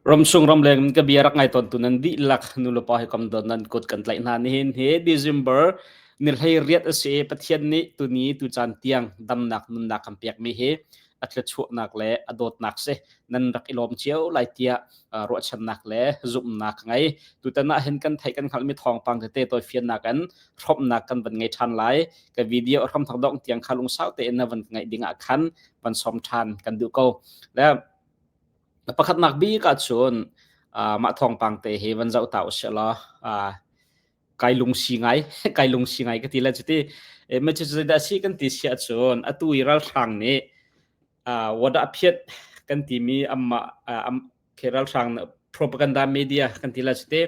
Ramsung ramleng in ka bia rak ngai tawntu nan dihlak nulepa he kam don nan kut kan tlaih hna. Nihin hi December ni 18 a si i Pathian nih tuni tucaan tiang damnak nunnak kan pekmi hi a thluachuahnak le a dawtnak si nan rak i lawm cio lai tiah ruahchannak le zumhnak ka ngei. Tutan ah hin kan theih kan hngalhmi thawngpang tete tawifiannak in hrawmhnak kan van ngei ṭhan lai. Ka video a hramthok dongh tiang kha lungsau tein na van ngaih ding ah khan van sawm ṭhan kan duh ko. Le Pakhatnak bik ahcun mah thawngpang te hi van zoh ta usih law kai lungsi ngai kai lungsi ngai ka ti le cuti mah cu zeidah a si kan ti si ahcun atu i ralhrang nih wadah phiat kan timi anmah khi ralhrang propaganda media kan ti le cuti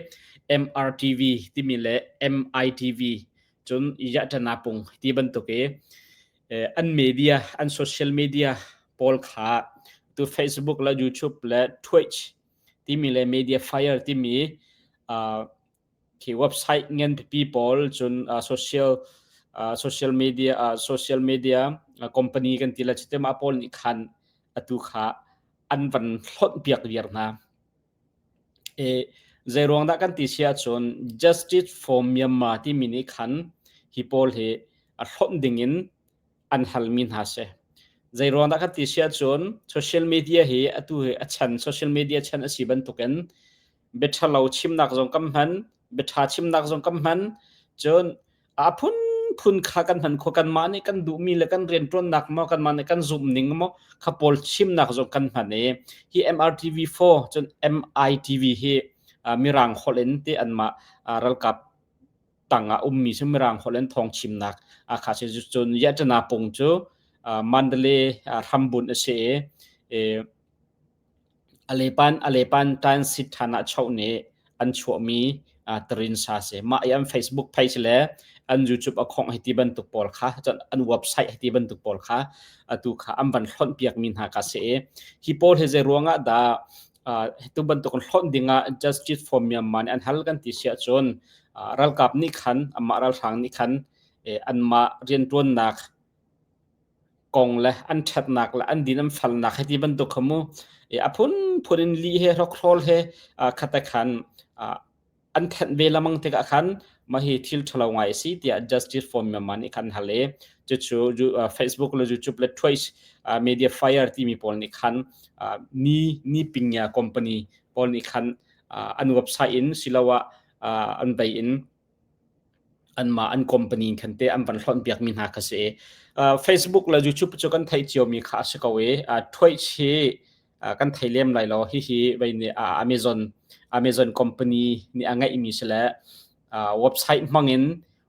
MRTV timi le MITV cun Yatana pung ti bantuk i an media an social media pawl kha tu Facebook le YouTube le Twitch timi le Media Fire timi khi website ngan pipi pawl cun social social media social media company kan ti la chite ma pawl nih khan atu kha an van hlonh piak viar hna. Zeiruang dah kan ti si ahcun Justice for Myanmar timi nih khan hi pawl hi a hlonh dingin an halmi hna si. Zeiruang dah kan ti si ahcun social media hi atu hi a chan social media chan a si bantukin bia ṭhalo chimnak zong kan hman, bia ṭha chimnak zong kan hman, cun a phunphun kha kan hman kho. Kanmah nih kan duhmi le kan rianṭuannak maw, kanmah nih kan zumhning maw kha pawl chimnak zong kan hman i hi MRTV4 cun MITV hi Mirang holh in ti anmah ralkap tangah ummi cu Mirang holh in thawng chimnak kha si. Cun Yatana pung cu Mandalay hrambunh a si i Alepan Transit ṭhan ah choh nih an chuahmi tarinsa si. Mah i an Facebook page le an YouTube account hei ti bantuk pawl kha, cun an website hei ti bantuk pawl kha atu kha an van hlonh piakmi hna ka si i hi pawl hi zei ruangah dah tu bantuk in hlonh dingah Justice for Myanmar nih an hal kan ti si ahcun ralkap nih khan anmah ralhrang nih khan anmah rianṭuannak kong le an ṭhatnak le an din an falnak hei ti bantuk kha mu a phunphun in lih he hrokhrawl he khat te khan an thenh ve lamang tikah khan mah hi thil ṭhalo ngai a si tiah Justice for Myanmar nih khan hal i cucu Facebook le YouTube le Twitch Media Fire timi pawl nih khan ni ni pingya company pawl nih khan an website in siloah an bei in anmah an company khan te an van hlonh piakmi hna kha si. Facebook le YouTube cu kan theih ciomi kha a si ko i Twitch hi kan thei lem lai lo. Hihi vei nih Amazon Amazon company nih a ngeihmi si le website hmangin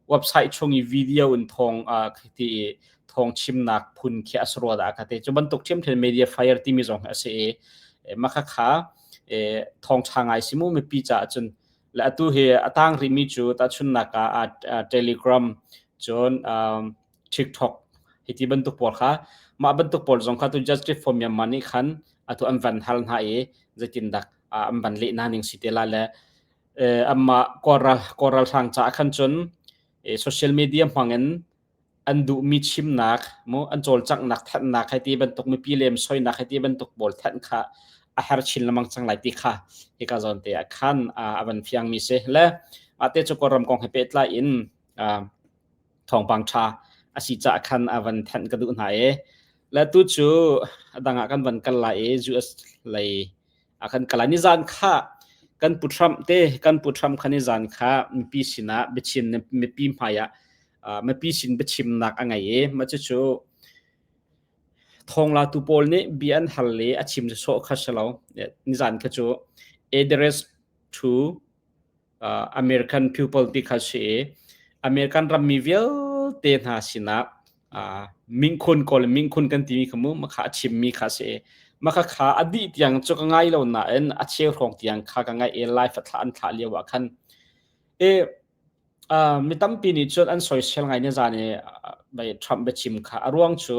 website chung i video in thawng ti i thawng chimnak phun khi a si rua dah ka ti. Cu bantuk ṭhiamṭhiam Media Fire timi zong hi a si i mah kha thawng ṭha ngai si mu mipi caah cun. Le atu hi a tang rihmi cu tahchunhnak ah Telegram cun TikTok hi ti bantuk pawl kha mah bantuk pawl zong kha tu Justice for Myanmar nih khan atu an van hal hna i zeitindak an van leh hna ning si te la le anmah Kawlral Kawlral hrang caah khan cun social media hmangin an duhmi chimnak mu an cawlcanghnak thanhnak hei ti bantuk mipi lem soinak hei ti bantuk pawl thanh kha a har chin lengmang cang lai ti kha hika zawn te ah khan a van fiangmi si le mah te cu Kawlram kong he pehtlai in thawngpang tha a si caah khan a van thanh ka duh hna i le tu cu a dang ah kan van kal lai i US lei a kan kala ni zan kha kan pu Trump te kan pu Trump kha ni zan kha mipi sinah biachin mipi hmai ah mipi sin biachimnak a ngei i mah cucu thawnglatu pawl nih bia an hal i a chim sawh kha si lo. Nizan kha cu address to American people ti kha si i American rammi vialte hna sinah mingkhun kawl mingkhun kan timi kha mu makha a chimmi kha si i maka kha a dih tiang cu ka ngai lo nain a cheu hrawng tiang kha ka ngai i live a thlah an thlah lio ah khan e mi tampi nih cun an soisel ngai ni zan i Trump biachim kha a ruang cu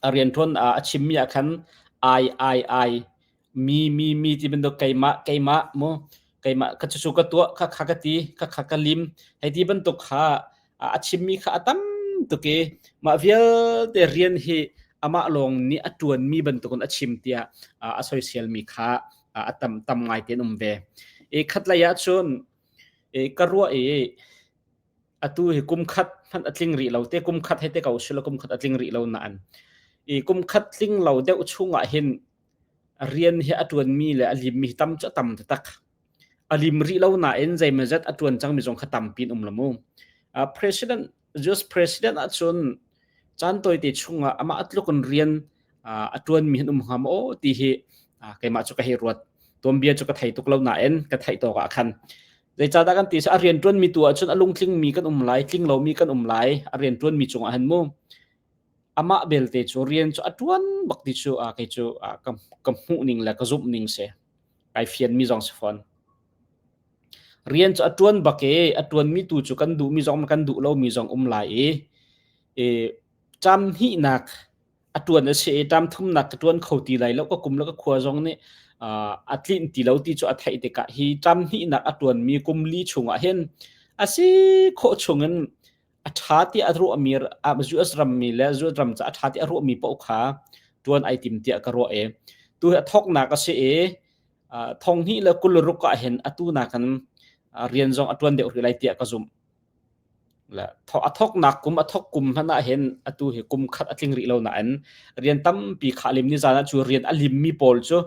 a rianṭuan a chimmi ah khan I I I mi mi mi ti bantuk keimah keimah mu keimah ka cucu ka tuah kha kha ka ti kha kha ka lim hei ti bantuk kha a chimmi kha a tam tuk i mah vialte rian hi amah lawng nih a ṭuanmi bantukin a chim tiah a soiselmi kha. a tam tam ngai te an um ve. I khatlei ah cun i ka ruah i atu hi kum khat hmanh a tling rih lo te kum khat hei te ko sila kum khat a tling rih lo nain i kum khat tling lo deuh chung ah hin rian hi a ṭuanmi le a limmi hi tam cu a tam taktak. A lim rih lo nain zeimawzat a ṭuan cangmi zong kha tampi an um lo mu. President US president ahcun caan tawite chungah amah tluk in rian a ṭuanmi an um hnga maw ti hi keimah cu ka hei ruat. Tuanbia cu ka thei tuk lo nain ka theih tawk ah khan zeicahdah kan ti a rian ṭuanmi tu ahcun a lungtlingmi kan um lai, tling lomi kan um lai, a rian ṭuanmi cungah hin mu. Amah belte cu rian cu a ṭuan bak ti cu kei cu ka hmuh ning le ka zumh ning si. Kai fianmi zong si fawn. Rian cu a ṭuan bak i a ṭuanmi tu cu kan duhmi zong kan duh lomi zong um lai i, i ṭam hnihnak a ṭuan a si i ṭam thumnak ka ṭuan kho ti lai lo ka kum le ka khua zong nih a tlinh ti lo ti cu a theih tikah hi ṭam hnihnak a ṭuanmi kum li chungah hin a si khawh chungin a ṭha ti a ruahmi US rammi le US ram ca a ṭha ti a ruahmi paoh kha ṭuan ai tim tiah ka ruah i tu hi a thawknak a si i thong hnih le 26 ah hin atu nakin rian zong a ṭuan deuh rih lai tiah ka zumh. A thawknak kum a thawk kum hmanh ah hin atu hi kum khat a tling rih lo nain rian tampi kha a lim ni zan ah cu rian a limmi pawl cu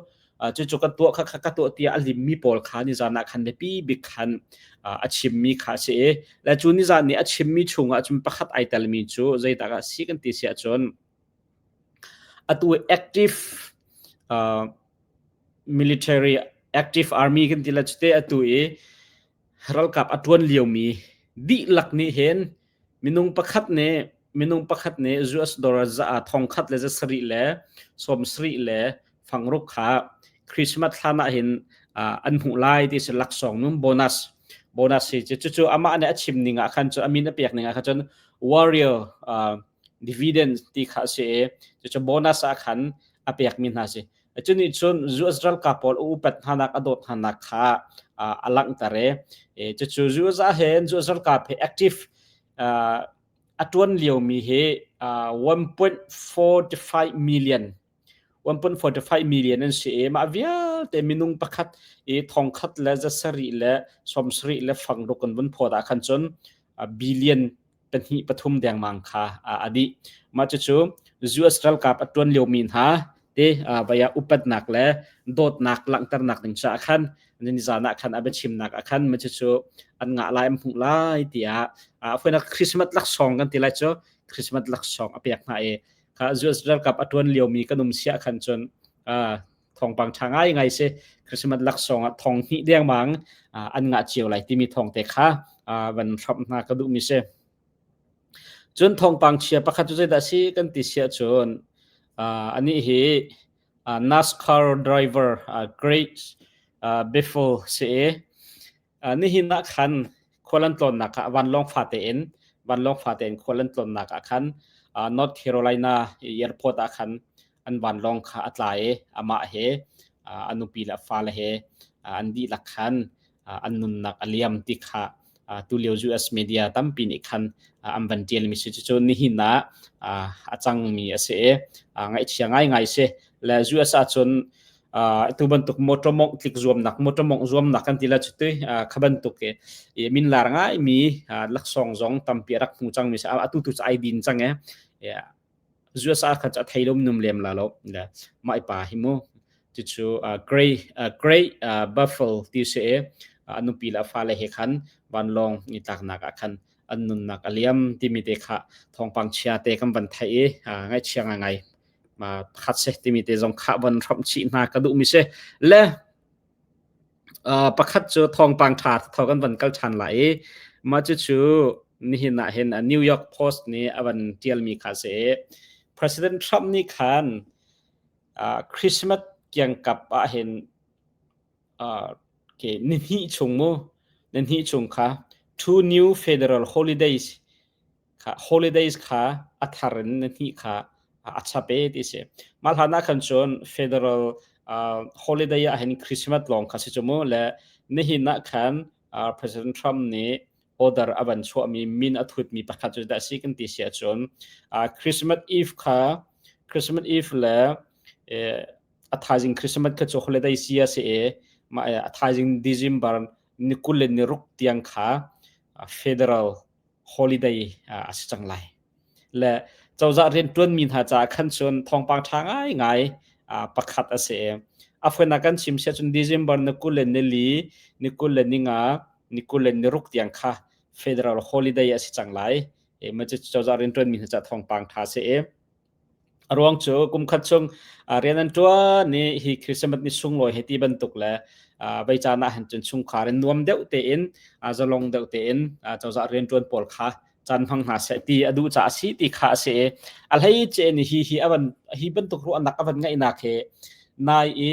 cucu ka tuah kha ka tuah tiah a limmi pawl kha nizan ah khan biapi bik khan a chimmi kha a si i le cu nizan nih a chimmi chungah cun pakhat ai telmi cu zeidah a si kan ti si ahcun atu active military active army kan ti la cute atu i ralkap a tuan liomi dihlak nih hin minung pakhat nih minung pakhat nih US dollar za thong khat le za sarih le sawm sarih le fangruk kha Christmas thlan ah hin an hmuh lai ti si laksawng num bonus bonus hi cu cu amah nih a chim ning ah khan cu a min a pek ning ah khan cun warrior dividend ti kha a si i cucu bonus ah khan a pekmi hna si cu nih cun US ralkap pawl a upat hnanak a dawt hnanak kha a langhter i cucu US ah hin US ralkap hi active a tuan liomi hi 1.45 million 1.45 million an si i mah vialte minung pakhat i thong khat le za sarih le sawm sarih le fang ruk an vun phawt ah khan cun billion pahnih pathum dengmang kha a dih. Mah cucu US ralkap a ṭuan liomi hna te vaya upatnak le dawtnak langhternak ding caah khan nizan ah khan a biachimnak ah khan mah cucu an ngah lai an hmuh lai tiah a Christmas laksawng kan ti lai cu Christmas laksawng a pek hna i kha US ralkap a ṭuan liomi kan um siah khan cun thawngpang ṭha ngai ngai si Christmas laksawng ah thong hnih dengmang an ngah cio lai timi thawng te kha van hramh hna ka duhmi si. Cun thawngpang chia pakhat cu zeidah si kan ti siah cun anih hi NASCAR driver Greg Biffle si i Nihin ah khan khual an tlawnnak ah vanlawng fate in vanlawng fate in khual an tlawnnak ah khan North Carolina airport ah khan an vanlawng kha a tla i amah he a nupi le a fale he an dihlak khan an nunnak a liam ti kha tulio US media tampi nih khan an van ṭialmi si. Cucu nihin ah a cangmi a si i ngaihchia ngaingai si. Le US ahcun tu bantuk motor mongh tlik zuamnak motor mongh zuamnak kan ti la cuti kha bantuk i min lar ngai mi laksawng zong tampi rak hmu cang mi atu tu ai din cang e USA kha a thei lom num lem la lo le mai pa hi mu cucu gray gray buffalo ti se anupi la fa le he khan vanlong ni tlaknak ah khan an nunnak a liam timi te kha thawngpang chia te kan van thei i ngai chia ngai ngai ma pakhat se timi te zong kha von hramh chih hna ka duhmi si le pakhat cu thawngpang ṭha tho kan van kal ṭhan lai i mah cucu nihin ah hin New York Post nih a van ṭialmi kha si President Trump nih khan Christmas kiangkap ah hin okay, ni hnih chung mu ni hnih chung kha two new federal holidays kha holidays kha a thar in na hnih kha a chap e ti si. Mah hlan ah khan cun federal holiday ah hin Christmas lawng kha si cu mu le nihin ah khan President Trump nih order a van chuahmi min a thutmi pakhat cu dah si kan ti si ahcun Christmas Eve kha Christmas Eve le eh, A thaizing Christmas kha cu holiday si a si i mah a thaizing December ni 26 tiang kha federal holiday a si cang lai. Le cozah rianṭuanmi hna caah khan cun thawngpang ṭha ngaingai pakhat a si. A fawinak kan chim siah cun December ni 24, ni 25, ni 26 tiang kha federal holiday a si cang lai. Mah cu cozah rianṭuanmi hna caah thawngpang ṭha a si i A ruang cu kumkhat chung rian an ṭuan i hi Christmas ni sunglawi hei ti bantuk le vei caan ah hin cun chungkhar in nuam deuh tein zalong deuh tein cozah rianṭuan pawl kha caan hmang hna seh ti a duh caah a si ti kha a si i a hleice in hi hi a van hi bantuk ruahnak a van ngeihnak hi nai i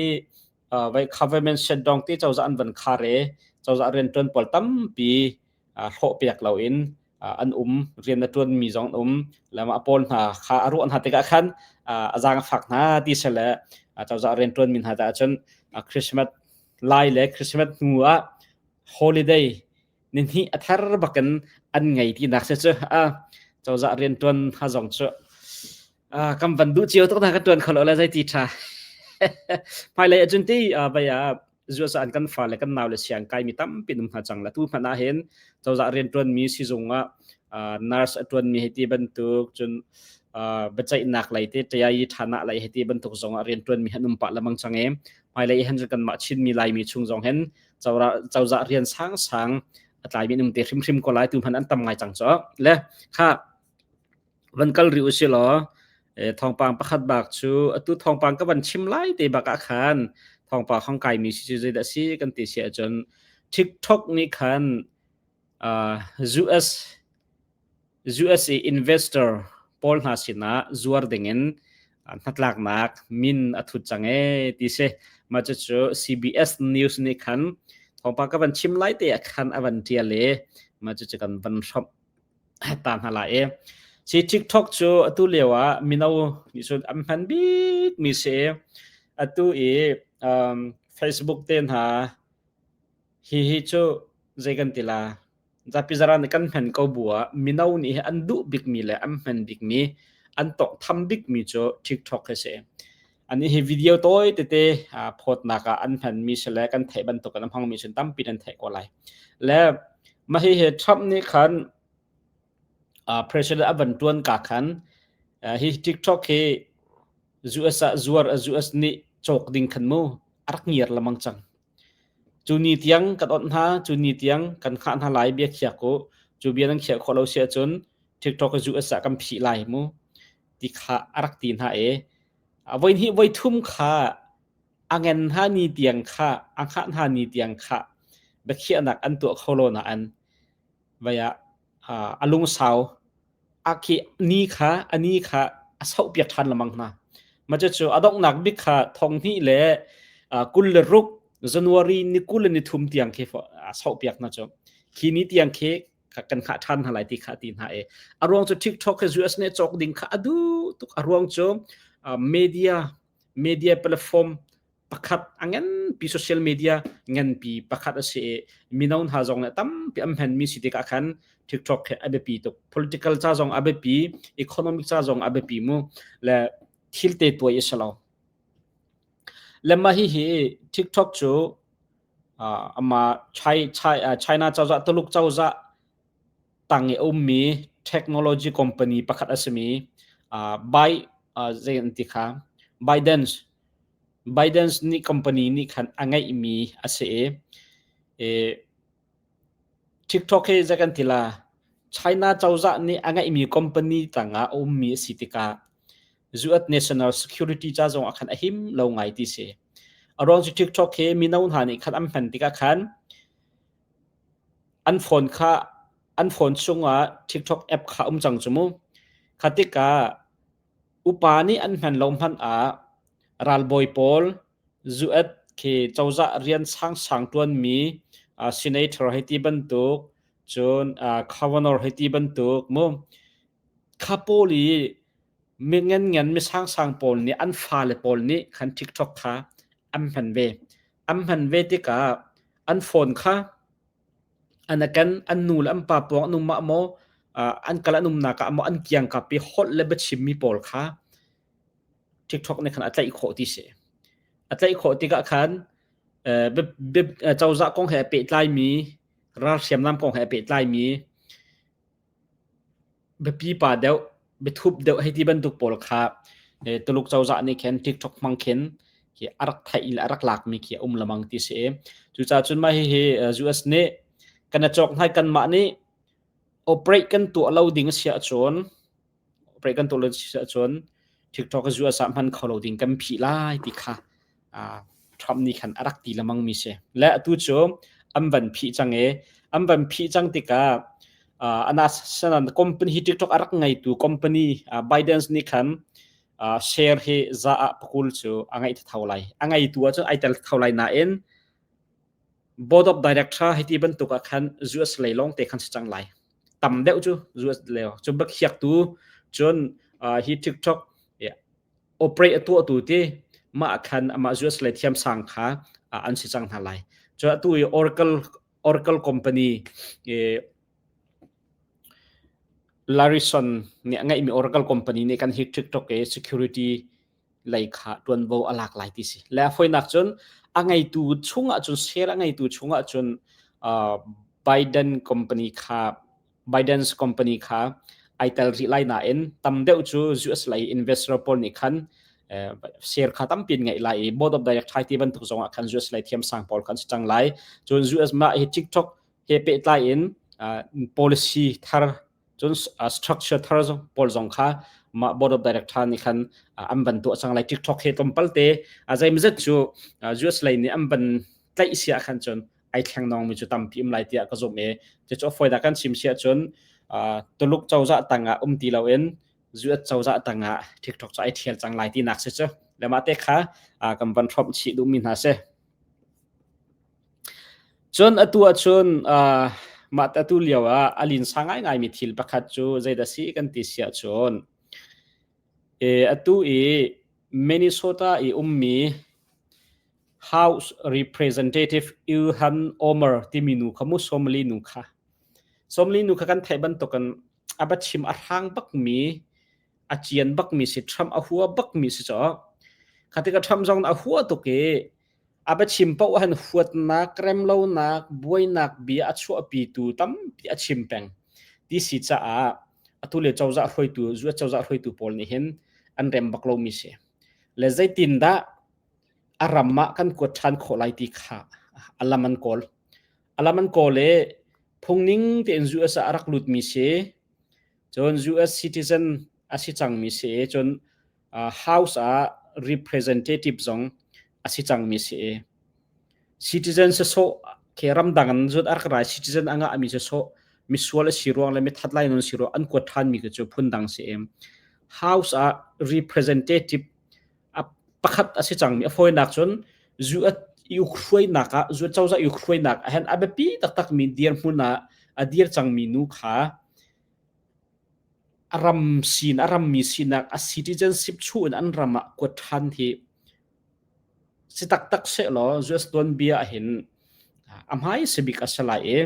vai government shutdown ti cozah an van khar i cozah rianṭuan pawl tampi hlawh pek loin an um rian a ṭuanmi zong an um le mah pawl hna kha a ruah hna tikah khan a zaang a fak hna ti si le cozah rian ṭuanmi hna caah cun Christmas lai le Christmas hnu ah holiday ni hnih a thar bakin an ngei tinak si cu cozah rian ṭuan hna zong cu kan van duh cio tuk hna kan ṭuan kho lo le zei ti ṭha hmailei ahcun ti vai ah US ah kan fale kan nau le siang kaimi tampi um hna cang la tu hmanh ah hin cozah rianṭuanmi sizung ah nurse a ṭuanmi hei ti bantuk cun biaceihnak lei te ṭiai ṭhanah lei hei ti bantuk zong ah rianṭuanmi han um pah lemang cang i hmailei hin cun kanmah Chinmi Laimi chung zong hin cozah rian sangsang a tlaimi um te hrimhrim ko lai tu hmanh an tam ngai cang cu le kha Van kal rih usih law thawngpang pakhat bak cu atu thawngpang ka van chim lai te bak ah khan thawngpang hong kaimi si cu zeidah a si kan ti si ahcun TikTok nih khan uh, US USA investor pawl hna sinah zuar dingin hnatlaknak min a thut cang ee ti si. Mah cucu CBS News nih khan thawngpang ka van chim lai te ah khan a van tial i mah cucu kan van hrawmh ta hna lai i si TikTok cu atu lio ah mino nih cun an hman bik mi si atu i um, Facebook te hna hi hi cu zei kan ti la zapi zara nih kan hman ko bu ah mino nih an duh bik mi le an hman bik mi an tok tham bik mi cu TikTok hi si ani hi video tawi tete phawtnak ah an hman mi si le kan theih bantuk an hmang mi cun tampi nan theih ko lai le mah hihi Trump nih khan president a van ṭuan ka khan hi TikTok hi US ah zuar US nih cawk ding khan mu a rak ngiar lemang cang. Cu ni tiang kan onh hna, cu ni tiang kan hngah hna lai bia khiak u. Cu bia nan khiah khawh lo si ahcun TikTok hi US ah kan phih lai mu ti kha a rak ti hna i voi hnih voi thum kha a ngen hna ni tiang kha a hngah hna ni tiang kha biakhiahnak an tuah kho lo nain vai ah a lungsau a khi ni kha a ni kha a sauhpiak ṭhan lengmang hna. Mah cucu a donghnak bik kha thong hnih le 26 January ni 23 tiang khi a sauhpiak hna cu. Khi ni tiang khi kan hngah ṭhan hna lai ti kha ti hna i a ruang cu TikTok hi US nih cawk ding kha a duh tuk a ruang cu media media platform pakhat a nganpi social media nganpi pakhat a si i mino hna zong nih tampi an hmanmi si tikah khan TikTok hi a biapi tuk political ca zong a biapi economic ca zong a biapi mu le thil te tuai a si lo le mah hi hi TikTok cu ama China cozah Tuluk cozah tang i a ummi technology company pakhat a simi Bai zei an ti kha ByteDance ByteDance nih company nih khan a ngeihmi a si i TikTok hi zei kan ti la China cozah nih a ngeihmi company tangah a ummi a si tikah US national security ca zong ah khan a him lo ngai ti si. A ruang cu TikTok hi mino hna nih khan an hman tikah khan An phone kha an phone chungah TikTok app kha um cang cu mu. Kha tikah upa nih an hman lo hmanh ah ralbawi pawl zuet khi cozah rian sangsang ṭuanmi senator hei ti bantuk cun governor hei ti bantuk mu kha pawl i mi nganngan mi sangsang pawl nih an fale pawl nih khan TikTok kha an hman ve. An hman ve tikah an phone kha an a ken an nu le an pa pawng an um ah maw an kal an umnak ah maw an kiangkap i holh le biachimmi pawl kha TikTok nih khan a tlaih khawh ti si. A tlaih khawh tikah khan cozah kong he a pehtlaimi ral hriamnam kong he a pehtlaimi biapi pa deuh biathup deuh hei ti bantuk pawl kha Tuluk cozah nih khin TikTok hmang khin khi a rak theih le a rak lakmi khi a um lamang ti si. Cucaah cun mah hihi US nih kan i cawk hnai kanmah nih operate kan tuah lo ding a si ahcun operate kan tuah lo si ahcun TikTok US ah hman kho lo ding kan phih lai ti kha Trump nih khan a rak ti lengmang mi si. Le atu cu an van phih cang i an van phih cang tikah ana sanan company hi TikTok a rak ngeitu company ByteDance nih khan share hi za ah pakul cu a ngeih tho lai. A ngeitu ahcun ai tel tho lai nain board of director hi ti bantuk ah khan US lei lawng te khan si cang lai. Tam deuh cu US lei cu bak hiaktu cun hi TikTok operate a tuahtu ti mah khan amah US le thiamsang kha an si cang hna lai. Cu atu i Oracle Oracle company Larryson nih a ngeihmi Oracle company nih kan hi TikTok i security lei kha tuanvo a lak lai ti si. Le a foinak cun a ngeitu chungah cun share a ngeitu chungah cun Biden company kha Biden's company kha ai tel rih lai nain tam deuh cu US lei investor pawl nih khan share kha tampi in ngeih lai i board of director ti bantuk zong ah khan US lei thiamsang pawl khan si cang lai. Cun US mah hi TikTok he pehtlai in policy thar cun structure thar zong pawl zong kha mah board of director nih khan an van tuah cang lai. TikTok he tlawmpal te zeimazet cu US lei nih an van tlaih sia khan cun ai thleng mi cu tampi um lai tiah ka zumh i cucu a fawinak kan chim si ahcun Tuluk cozah tangah um ti loin US cozah tangah TikTok cu ai thial cang lai tinak si cu le mah te kha kan van hrawmh chih duhmi hna si. Cun atu ahcun mah atu lio ah a linsa ngaingaimi thil pakhat cu zeidah si kan ti si ahcun atu i Minnesota i ummi House Representative Ilhan Omar timi nu kha mu Somali nu kha Somali nu kha kan theih bantukin a va chim a hrang bakmi a cian bakmi si Trump a hua bakmi si caw kha tikah Trump zong a hua tuk i a va chim paoh han huatnak remlonak buainak bia a chuahpitu tampi a chim peng ti si caah atu le cozah hruaitu US cozah hruaitu pawl nih hin an rem bak lomi si le zeitindah a ram ah kan kuat ṭhan khawh lai ti kha a lam an kawl. A lam an kawl i phungning tein US ah a rak lutmi si, cun US citizen a si cangmi si i, cun House ah representative zong a si cangmi si i, citizen sasawh khi ramdang in zut a rak rai citizen a ngahmi sasawh misual a si ruang le mithat lai non si ruang an kuat ṭhanmi khi cu phundang si i, House ah representative a pakhat a si cangmi a fawinak cun zu a uk hruainak ah zu cozah uk hruainak ah hin a biapi taktakmi dirhmun ah a dir cangmi nu kha a ram sin a rammi sinak a citizenship chuh in an ram ah kuat ṭhan hi si taktak sehlaw US tuanbia ah hin a hmai si bik a si lai i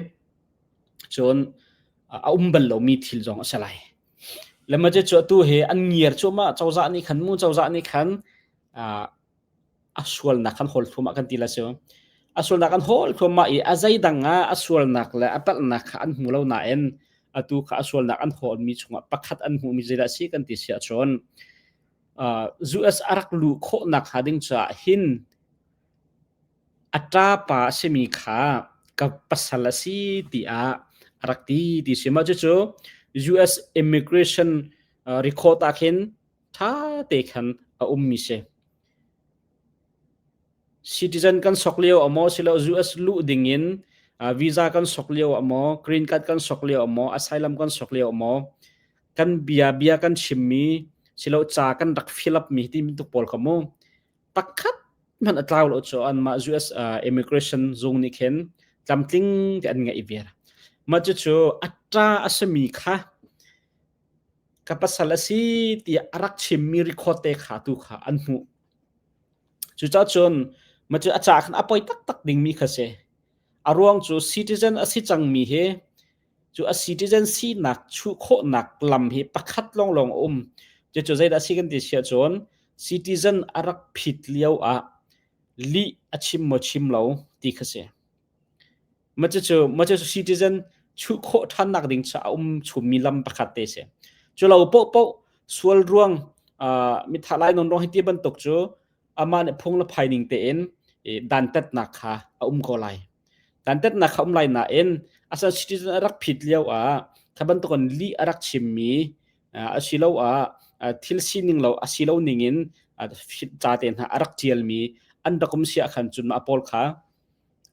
cun a um bal lomi thil zong a si lai. Lemaje cu atu hi an ngiar cuahmah cozah nih khan mu cozah nih khan a sualnak kan hawl thluahmah kan ti la si. A sualnak an hawl thluahmah i a zeidang ah a sualnak le a palhnak kha an hmu lo nain atu kha a sualnak an hawlmi chungah pakhat an hmuhmi zeidah a si kan ti si ahcun US a rak luh khawhnak hnga ding caah hin A ṭapa a simi kha ka pasal a si tiah a rak ti ti si. Mah cucu US immigration record ah khin ṭha te khan a ummi si. Citizen kan sok lio a maw silo US luh dingin visa kan sok lio a maw, green card kan sok lio a maw, asylum kan sok lio a maw, kan bia bia kan chimmi silo ca kan rak fill up mi ti bantuk pawl kha mu pakhat hmanh a tlau lo cu anmah US immigration zung nih khin tlamtling te an ngeih viar. Mah cucu a ṭa a simi kha ka pasal a si tiah a rak chimmi record te kha tu kha an hmuh. Cucaah cun mah cu a ca khan a poi taktak dingmi kha si. A ruang cu citizen a si cangmi hi cu a citizen sinak chuh khawhnak lam hi pakhat lawnglawng a um. Cucu zeidah a si kan ti si ahcun citizen a rak phit lio ah. Lih a chim maw chim lo ti kha si. Mah cucu mah cucu citizen chuh khawh ṭhannak ding cu a um chummi lam pakhat te si. Cu lo paohpaoh sual ruang uh, mithah lai nawn ruang hi ti bantuk cu amah nih phung le phai ning tein dantatnak kha a um ko lai. Dantatnak kha um lai nain asa citizen a rak phit lio ah kha bantukin lih a rak chimmi asiloah thil sining lo a si lo ning in ca te hna a rak ṭialmi an rak um si ahkhan cun mah pawl kha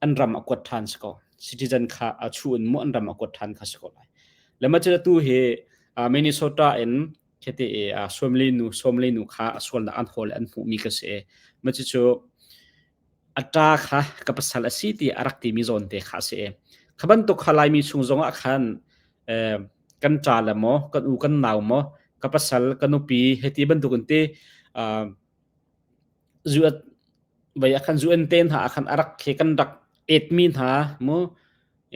an ram a kuat ṭhan si ko. Citizen kha a chu in mu an ram a kuat ṭhan kha si ko lai. Le mah cu atu hi Minnesota in khete i suamli nu suamli nu kha a sualnak an hawl an hmuhmi ka si. Mah cucu a ṭa kha ka pasal a si ti a rak timi zawn te kha a si. Kha bantuk kha Laimi chung zongah khan kan ṭa le maw kan u kan nau maw ka pasal ka nupi heti bantuk in te zu vai ah khan zu en te hna ah khan a rak he kan rak etmi hna mu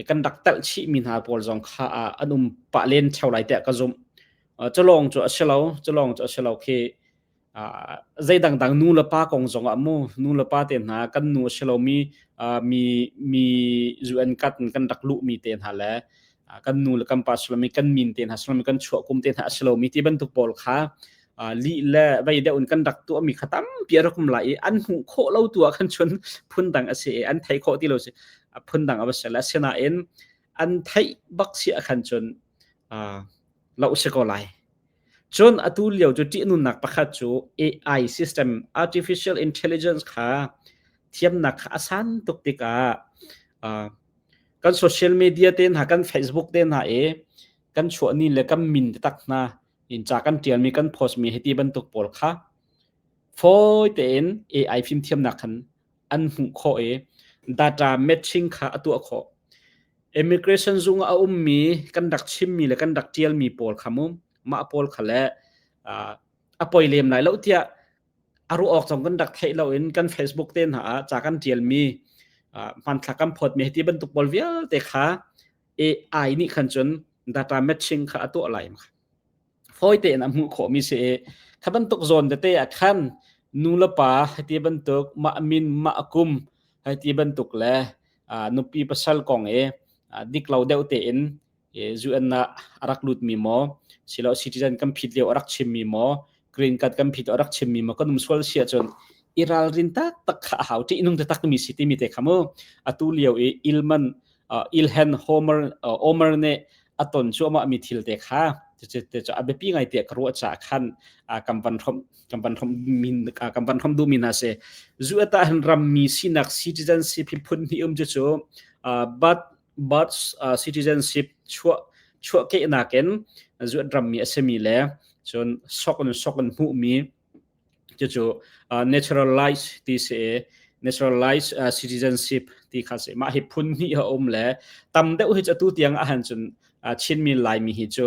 kan rak talh chihmi hna pawl zong kha an um pah len theo lai tiah ka zumh. Culawng cu a si lo, culawng cu a si lo khi zei dangdang nu le pa kong zong ah mu nu le pa te hna kan nu a si lomi mi mi UN kat in kan rak luhmi te hna le kan nu le kan pa si lomi kan min te hna si lomi kan chuah kum te hna a si lomi ti bantuk pawl kha lih le vei deuh in kan rak tuahmi kha tampi a rak um lai i an hmuh khawh lo tu ah khan cun phundang a si i an theih khawh ti lo si phundang a va si le asinain an theih bak si ah khan cun loh si ko lai. Cun atu lio cu ṭihnunnak pakhat cu AI system artificial intelligence kha thiamnak kha a san tuk tikah uh, kan social media te hna kan Facebook te hna i kan chuahni le kan min tak hna in ca kan ṭialmi kan post mi hiti bantuk pawl kha fawi tein AI fimthiamnak khan an hmuh khawh i data matching kha a tuah khawh. Immigration zung ah a ummi kan rak chimmi le kan rak ṭialmi pawl kha mu mah pawl kha le a poi lem lai lo tiah a ruah awk zong kan rak theih lo in kan Facebook te hna ah ca kan ṭialmi hmanthlak kan phawtmi hiti bantuk pawl vialte kha AI nih khan cun data matching kha a tuah lai. Fawi tein a hmuh khawhmi si i kha bantuk zawn tete ah khan nu le pa hiti bantuk mah min mah kum hiti bantuk le nupi pasal kong i dik lo deuh tein UN ah a rak lutmi maw silo citizen kan phit lio a rak chimmi maw green card kan phit a rak chimmi maw kan um sual si ahcun i ralrin taktak kha a hau ṭihnung taktak mi si timi te kha mu atu lio i Ilman Ilhan Homer Omer nih a ton cuahmah mi thil te kha te cu a biapi ngai tiah ka ruah caah khan kan van hrom kan van hrom min kan van hrom duhmi hna si zu ata hin rammi sinak citizenship hi phun hnih um cu cu but but citizenship chuah chuah kehnak in zuat rammi a simi le cun sok in sok in hmuhmi cucu naturalize ti si naturalize citizenship ti kha si mah hi phun hnih a um le tam deuh hi cu atu tiang ah han cun Chinmi Laimi hi cu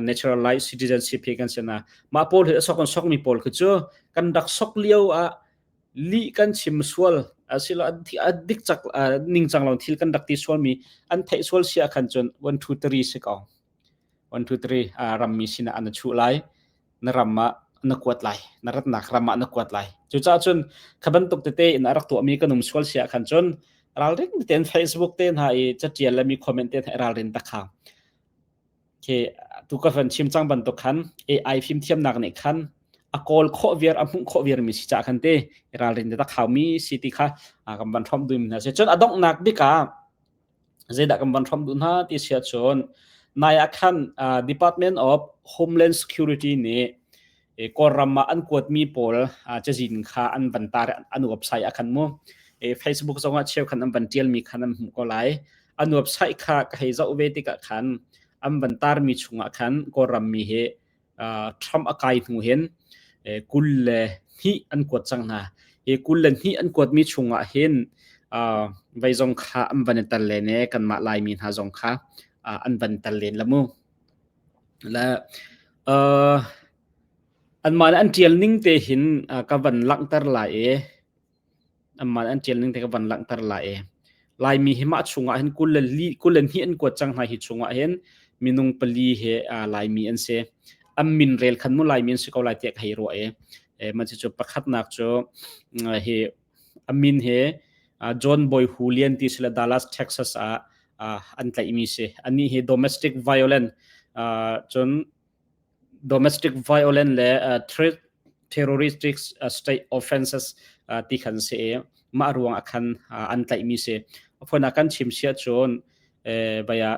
naturalize citizenship hi kan si na mah pawl hi a sok an sokmi pawl khi cu kan rak sok lio ah lih kan chim sual asilo a dik cak ningcang lo thil kan rak ti sualmi an theih sual si ah khan cun 1 2 3 si ko 1 2 3 rammi sinah an chuh lai na ram ah na kuat lai na ratnak ram ah na kuat lai cucaah cun kha bantuk tete in a rak tuahmi kan um sual sia khan cun ralring tein Facebook te hna i catial le mi comment te hna ralrin tak kha ke tu ka van chim cang bantuk khan AI fimthiamnak nih khan a kawl khawh viar a hmuh khawh viar mi si ca khan te ralrin te tak hau mi si ti kha kan van hrom duim hna si cun a donghnak bik ah Zeidah kan van hrawmh duh hna ti si ahcun nai ah khan Department of Homeland Security nih Kawlram ah an kuatmi pawl cazin kha an van tar an website ah khan mu Facebook zongah cheukhat an van tialmi khan an hmuh ko lai. An website kha ka hei zoh ve tikah khan an van tarmi chungah khan Kawlram mi hi Trump a kai hnu hin 22 an kuat cang hna. Hi 22 an kuatmi chungah hin vei zong kha an van i tel len i kanmah Laimi hna zong kha an van tel len la mu. Le anmah nih an ṭial ning te hin ka van langhter lai i Anmah nih an ṭial ning te ka van langhter lai i Laimi hi mah chungah hin 22 an kuat cang hna hi chungah hin minung pali he Laimi an si. An min rel khan mu Laimi an si ko lai tiah ka hei ruah i mah cucu pakhatnak cu hi A min he John Boy Hulian ti si le Dallas, Texas ah an tlaihmi si. Anih hi domestic violence cun domestic violence le threat terroristic state offenses ti khan si i mah ruang ah khan an tlaihmi si. Phone ah kan chim sia cun baya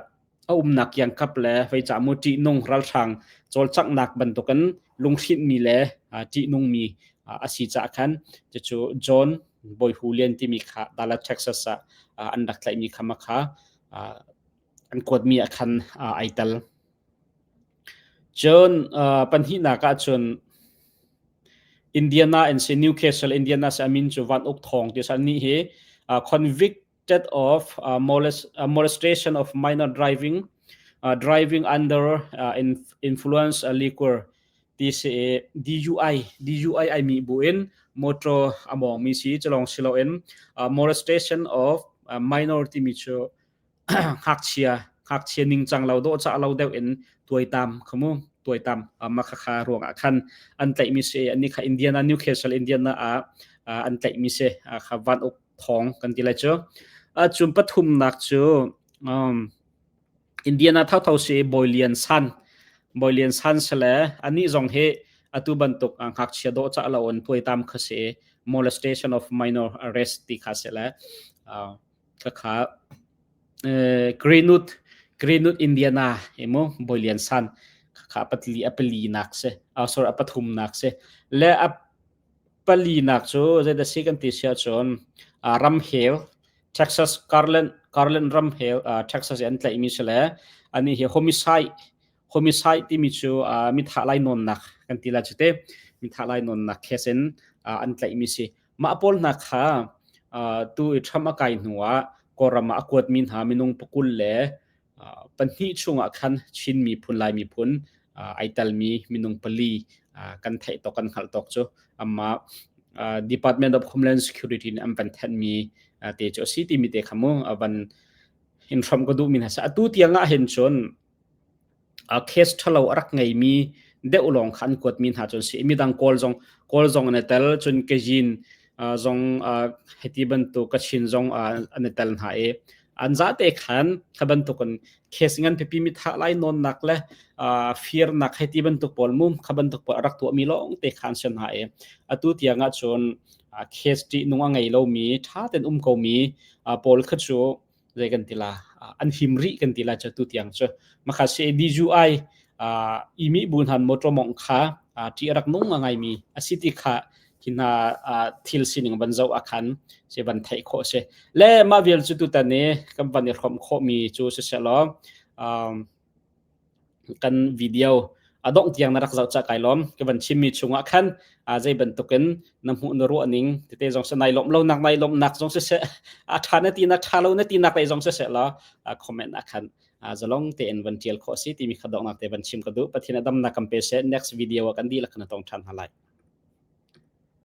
a umnak kiangkap le vei ca mu ṭihnung ralhrang cawlcanghnak bantukin lunghrinhmi le ṭihnungmi a si caah khan cucu John Bawi Hu Lian timi kha Dallas Texas ah an rak tlaihmi kha ma kha an kuatmi ah khan ai tel. Cun pahnihnak ah cun Indiana in si Newcastle Indiana si amin cu Van Uk Thawng ti sa ni hi convict convicted of molestation of minor driving, driving under influence liquor ti si DUI DUI ai mi bu in motor a mawng mi si chalong silo in molestation of minor timi cu ngakchia ngakchia ningcang lo dawh cah lo deuh in tuaitam khamu tuaitam makha ruang ah khan an tlaih mi si ani kha Indiana Newcastle Indiana ah an tlaih mi si kha van uk thawng kan ti lai cu. Cun pathumnak cu um, Indiana thotho si Bawi Lian San. Bawi Lian San sale anih zong hi atu bantuk ngakchia dawh cah lo in tuaitam kha si molestation of minor arrest ti kha si le kha Greenwood Greenwood Indiana emu Bawi Lian San kha patli apali nak si sorry apathum nak si le Palinak cu zeidah si kan ti si ahcun ramhel Texas Garland Garland ramhel Texas i an tlaihmi si le anih hi homicide homicide timi cu mithah lainawnnak kan ti lai cu te mithah lainawnnak case in an tlaihmi si. Mah pawl hna kha tu i Trump a kai hnu ah Kawlram ah a kuatmi hna minung pakul le pahnih chungah khan Chin miphun Lai miphun ai telmi minung pali kan theih tawk kan hngalh tawk cu amah Department of Homeland Security nih an van thenhmi te cu a si timi te kha mu a van in hram ka duhmi hna atu tiang ah hin cun case ṭhalo a rak ngeimi deuh lawng kha an kuatmi hna cu an si. Midang Kawl zong Kawl zong an i tel, cun Kazin zong hiti bantuk Kachin zong an i tel hna i an zate khan kha bantukin case ngan pipi mi thah lai nawnnak le firnak hei ti bantuk pawl mum kha bantuk pawl a rak tuahmi lawng te khan si hna i atu tiang ah cun case ṭihnung a ngei lomi ṭha ten um komi pawl kha cu zei kan ti la an him rih kan ti la cu tu tiang cu makha si DUI imi bu hnan motor mong kha ṭi rak nung ngai mi asi ti kha hi hna thil sining van zoh akhan si van theih khawh si le mah vial cu tutan i kan van i hrawm khawh mi cu si selaw kan video a dongh tiang na rak zoh ca kai lawm ka van chimmi chungah khan zei bantukin na hmuh na ruah ning tete zong se nai lawm lo nak nai lawm nak zong si se a tha na ti na tha lo na ti nak lei zong si se la comment ah khan zalong tein van tial khawh si timi kha dongnak te van chim ka duh pathian adam na kam pe se next video ah kan dihlak kana tong than halai.